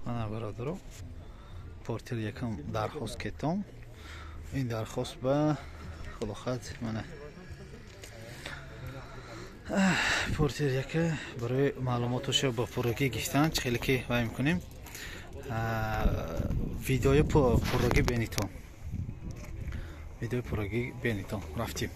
Мана бародаро, Портер якам дархост кетом. Ин дархост ба худохат мана Портер яка барои маълумотошо ба пуррагӣ гирифтан, чӣ хеле ки вай мекунем, видеои пуррагӣ бенитон, видеои пуррагӣ бенитон. Рафтим.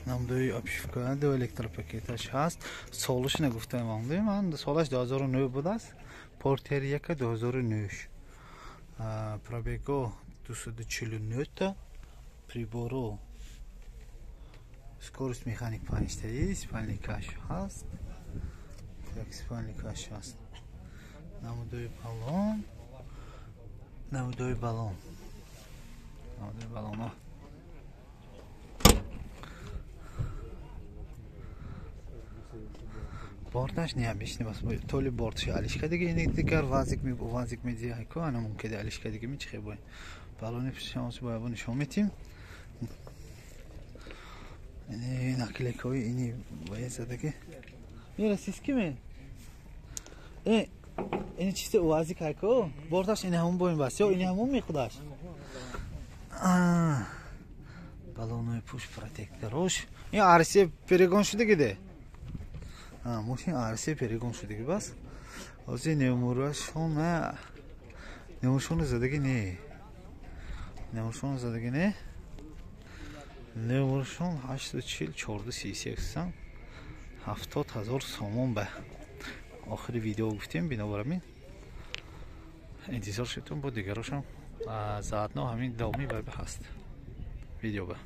Намудои обшивка, ду электропакеташ ҳаст. Солаш нагуфтам, ман солаш 2009 будааст. Портер яка 2009. Пробего 249 та, приборо скорость механик панҷтаи, спальникаш ҳаст. Так, спальникаш ҳаст. Намудои баллон, намудои баллон, намудои баллоно. Борташ необычный бас, толи бортши алишка диги, ини дигар вазик ми, вазик медиҳа ко, ана мумкиди алишка диги ми чихе бой. Баллони пишамос боябо нишон метим. Ини наклейкаҳои ини бая задаги. Ми российский ме? Э, ини чисто вазик ҳайко? Борташ ини ҳамон боин бас, ё ини ҳамон мехудаш? Баллонои пуш протекторош. Ин арсе перегон шудагиде? Мошин арсе перегон шудагӣ бас. Ҳозир немурашона, немуршона задагӣ не. Немуршона задагӣ не. Немуршон 840 433 сам 70 000 сомон ба охири видео гуфтем, бинобар ҳамин интизор шудем, бо дигарошам заодно ҳамин давоми вайба ҳаст видео ба.